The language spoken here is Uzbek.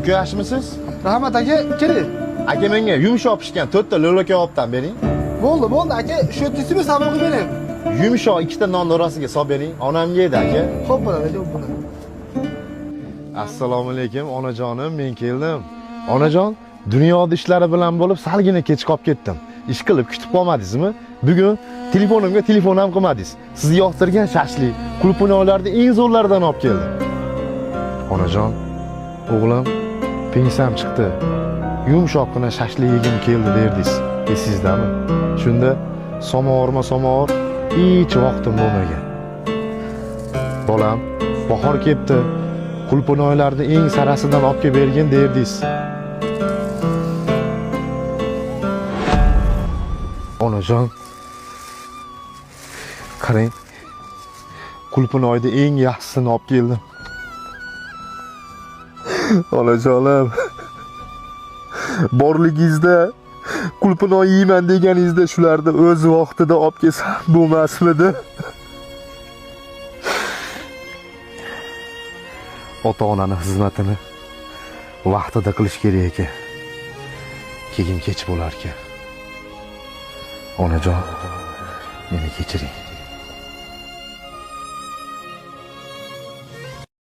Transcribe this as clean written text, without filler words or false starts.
Uka, yaxshimisiz? Rahmat aka, kiring. Aka, menga yumshoq pishgan 4 ta lo'la kabobdan bering. Bo'ldi, bo'ldi aka, shu yerda sabab qilib bering. Yumshoq 2 ta non orasiga solib bering. Onamga edi aka. Xo'p bo'ladi aka, xo'p bo'ladi. Assalomu alaykum onajonim, men keldim. Onajon, dunyoda ishlari bilan bo'lib salgina kech qolib ketdim. Ish qilib kutib qolmadingizmi? Bugun telefonimga telefon ham qilmadingiz. Sizni yoqtirgan shashlik, qulupnoylarni eng zo'rlaridan olib keldim. Onajon, o'g'lim, pensiyam chiqdi. Yumshoqqina shashlik yegim keldi derdingiz. Esingizdami? Shunda somovorma somovor hech vaqtim bo'lmagan. Bolam, bahor kelibdi. Qulupnoylarni eng sarasidan olib kelib bergin derdingiz. Onajon, qarang, qulupnoyni eng yaxshisini olib keldim. Onajonim, borligingizda qulupnoy yeyman deganingizda shularni o'z vaqtida olib kelsam bo'lmasmidi? Ota-onani xizmatini vaqtida qilish kerak ekan. Keyin kech bo'lar ekan. Onajon, meni kechiring.